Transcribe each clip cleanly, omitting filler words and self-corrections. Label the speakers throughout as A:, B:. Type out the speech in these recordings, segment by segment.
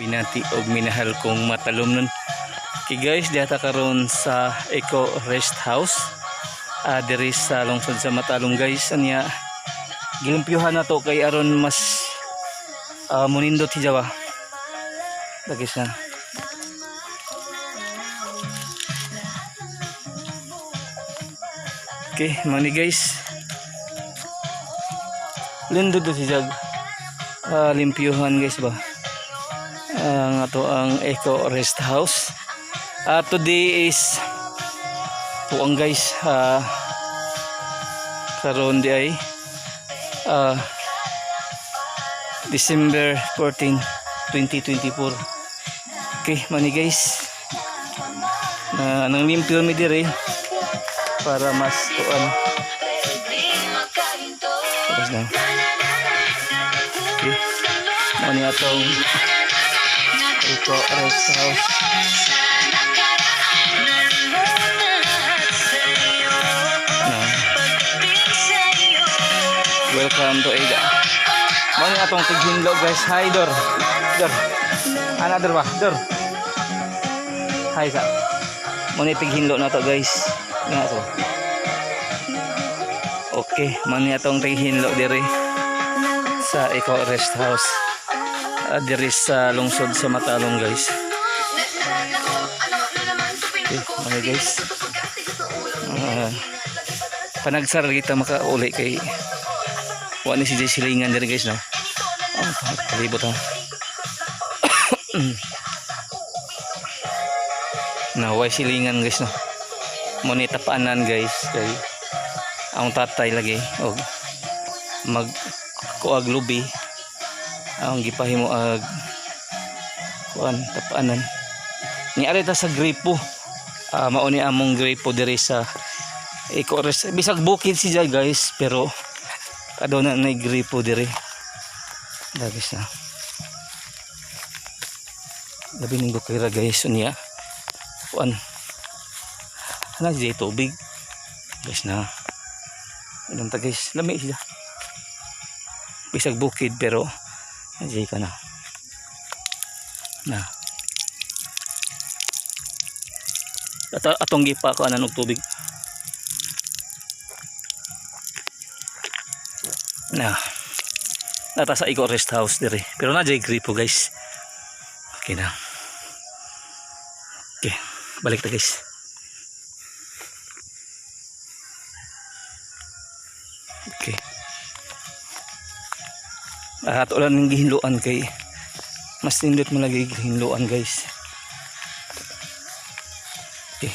A: Binati og minahal kong matalomnon. Okay guys, diha ta karon sa Eco Rest House. Diri sa lungsod sa Matalom, guys. Anya gilimpyuhan na to kay aron mas munindot siya ba. Lagis na. Okay, mani guys. Lindot to si Jag. Limpyuhan, guys, ba. Ang ato ang Eco Rest House. Today is tuang, guys. Karon di ay December 14, 2024. Okay, mani guys. Na nang limpyo mi dire para mas tuan. Tapos na. Okay. Mani atong Eco Rest House. Na. Welcome to Ada. Mani atong tighinlo, guys. Hi, Dor. Dor. Another ba? Dor. Hi sa. Mani tighinlo na to, guys. Nga so. Okay, mani atong tighinlo diri sa Eco Rest House. Diri sa lungsod sa Matalom, guys. Okay, mga guys. Panagsar kita makauli kay wa ni si Jay silingan diri, guys, no. Oh, palibot ha. Na way silingan, guys, no. Mo ni tapanan, guys, kay ang tatay lagi og mag kuag lubi ang gipahimo ag kuan tapanan ni ari ta sa gripo. Mao ni among gripo diri sa Eco Rest. Bisag bukid siya, guys, pero aduna na gripo diri. Dagis na labi ning bukira, guys. Unya kuan na siya tubig, guys, na inom ta, guys. Lami siya bisag bukid, pero nandiyan ka na na ato atong gipa ko og tubig na nata sa Eco Rest House dire, pero na jay gripo, guys. Okay na. Okay, balik ta, guys. Okay. Ato lang ng gihinluan kay mas nindot mo lagi gihinluan, guys. Okay.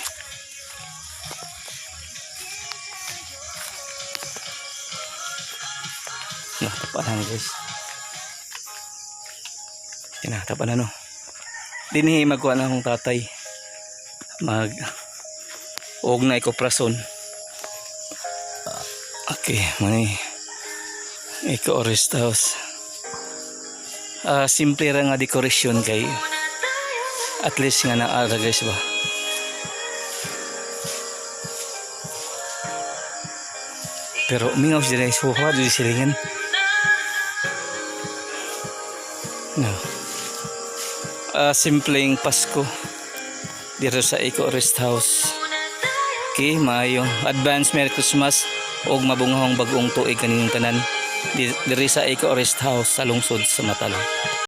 A: Natapanan, guys. Tinatapanan, no. Dinhi magkuha na akong tatay. Mag og na ikoprason. Okay, mani Eco Rest House. Simple ra nga decoration kay at least nga naara, guys, ba. Pero mingaw sila suha di silingan. No. Simpleng Pasko dito sa Eco Rest House. Okay, maayo. Advance Merry Christmas ug mabungahong bag-ong tuig kaninyong tanan. Diri sa Eco Rest House sa lungsod sa Matalom.